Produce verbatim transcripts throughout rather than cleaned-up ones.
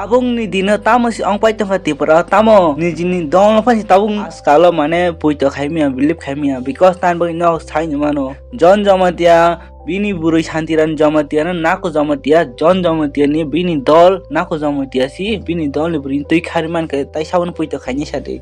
Tabukni dino tamo se ongpai tongkha Tripura o, tamo nijini dol no phai se tabuk askalo mane puito khaimya, believe khaimya, because tan bagwi nok sai ni mano. John Jamatia bini bwrwi Shantiran Jamatia no Naku Jamatia, John Jamatia ni bini dol Naku Jamatia si bini dol ni bwrwi twi khari mankha, tai sabon puito khaini sadi.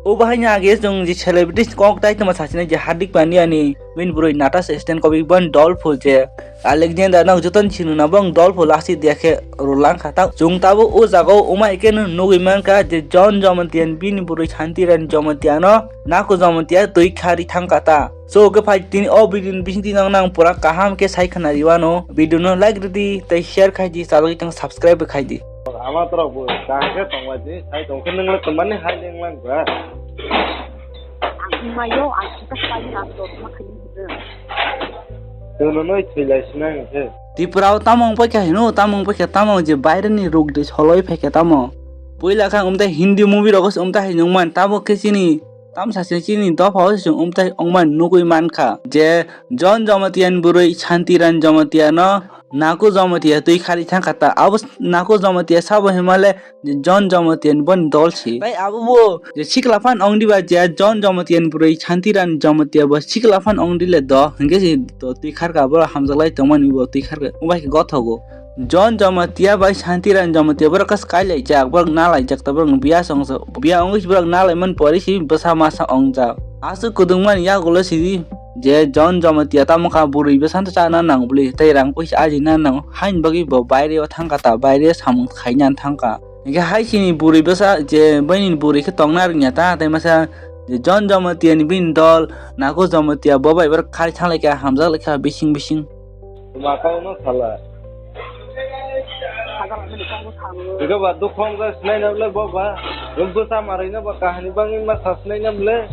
O bahai ni age chwng je celebrities kok tai tongma sachina je Hardik Pandya ni bini bwrwi Natasha Stankovic bon dol phu je Alexander no joton chinu na bong dol phu lasi dia khe rulangkha ta. Chwng tabuk o jaga o umai khe no nugwi mankha je John Jamatia ni bini bwrwi Shantiran Jamatia no Naku Jamatia twi khari thangkha ta. So, khe phai tini o video ni bising twi nang nang pura kaham khe sai khna riwano. Video no like rwdi tei share khai di, chajagwi tong subscribe khai di. Ama torok bo kaham khe tongbai di, sai tong khe nwng le tongmani hai leng lang ba. Ang mayo, ang kita sai ang to ma khini hudun. Tono noi thwi lai sinai khe. Tripura o tamo wng paikha hino, tamo wng paikha, tamo je baire ni ruk de soloi phaikha tamo. Puila kha umtai Hindi movie rogo se umtai hai nungman, tamo khe chini Tamsa se chini dopha o se chwng umtai ongma nugwi mankha je John Jamatia ni bwrwi Shantiran Jamatia no Naku Jamatia twi khari thangkha ta. Abo s-, Naku Jamatia sabo himale je John Jamatia ni boni dol si. Tai abo bo je sikla phan ong diba je John Jamatia ni bwrwi Shantiran Jamatia bo sikla phan ong dile do hinkhe se do twi kharkha, abo hamjaklai tongmani bo twi kharkha. Ubai khe gothogo. John Jamatia bai Shantiran Jamatia borok khe kai laijak, borok na laijak ta, borok biya songsa, biya wngwi borok na laimani pore si bwsa masa wngjak. Aswk kwdwngmani yagulo sidi je John Jamatia tamo kha bwrwi bwsa chana nang bwlwi tei rang puisa ajina nang, haini bagwi bo baire o thangkha ta, baire samung khaina thangkha. Hinkhe hai sini bwrwi bwsa je baini bwrwi khe tongna rwngya ta, tei masa je John Jamatia ni bini dol Naku Jamatia bo bai borok khari thanglaikha, hamjaklaikha bising bising. Tuma kau no sala. Ega ba dukhong ga sinai na le bo ba. Rung bwsa marwi na ba kahani bangwi ma sa sinai na le.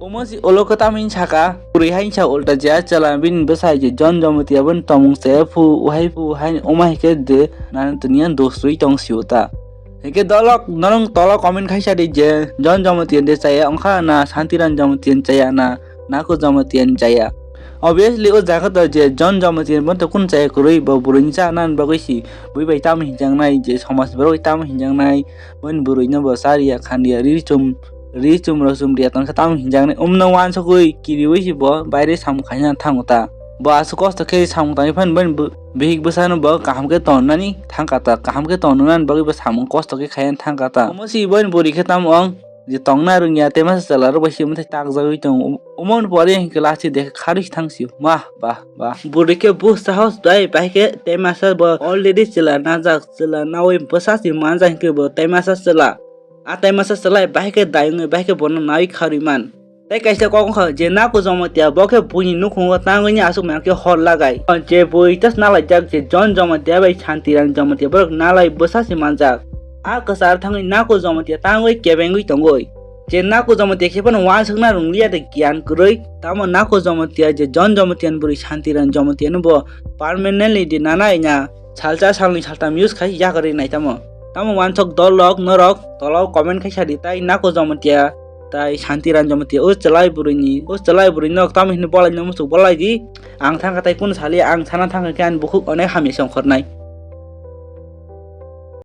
Omo si olo khe tamo hin saka, bwrwi hai sa ulta je chwla bini bwsai je John Jamatia boni tomung se phu, uhai phu, hai omo hai khe de na tini an dosrwi tong si uta. Hinkhe dolok norong tolo comment khaisa di je John Jamatia de chaya wngkha na Shantiran Jamatia chaya na Naku Jamatia chaya. Obviously o jaga to je John Jamatia bo to kun chaya kwrwi, bo bwrwi ni cha nan bagwi si bui bai tamo hinjang nai, je somaj ni borok bai tamo hinjang nai, boni bwrwi no bo chariya khandiya ri chum ri chum rok chum riya tongkha tamo hinjang nai, umno wansugwi kiriwi si bo baire samung khaina thango ta. Bo aswk kosto khe samung tangwi phano bini bihik bwsano bo kaham khe tonnani thangkha ta, kaham khe tonnani bagwi bo samung kosto khe khaiya thangkha ta. Omo si bini bwrwi khe tamo wng je tongna rwngya tei masa chwla rok bai se mwtai takjagwi tongo. Omo ni pore hinkhe last de kharwi thang sio. Mah, bah, bah. Bwrwi khe buh sahos dai, bai khe tei masa bo already chwla najak, chwla nawi bwsa si manjak hinkhe bo tei masa chwla. A tei masa chwla bai khe dai wngwi bai khe bono nawi kharwi man. Tei kaisa kok wngkha je Naku Jamatia bo khe buini nukhungo tangwi ni aswk maya khe hor lagai. Je bui tas nalaijak je John Jamatia bai Shantiran Jamatia borok nalai bwsa se manjak. A kwchar thangwi Naku Jamatia tangwi kebengwi tongwi. Je Naku Jamatia khe phano wansukna rwngliya de giyan kwrwi. Tamo Naku Jamatia je John Jamatia ni bwrwi Shantiran Jamatia no bo permanently di nana ina salsa salnwi saltam use khai yakarwi nai tamo. Tamo wansuk dol rok norok tolo comment khai sadi tai Naku Jamatia tai Shantiran Jamatia o chwlai bwrwini, o chwlai bwrwi nok tamo hino bolai no muchuk bolai di. Ang thangkha tai kunu sali, ang sana thangkha khe ani bukhuk onek hamya se ongkhornai.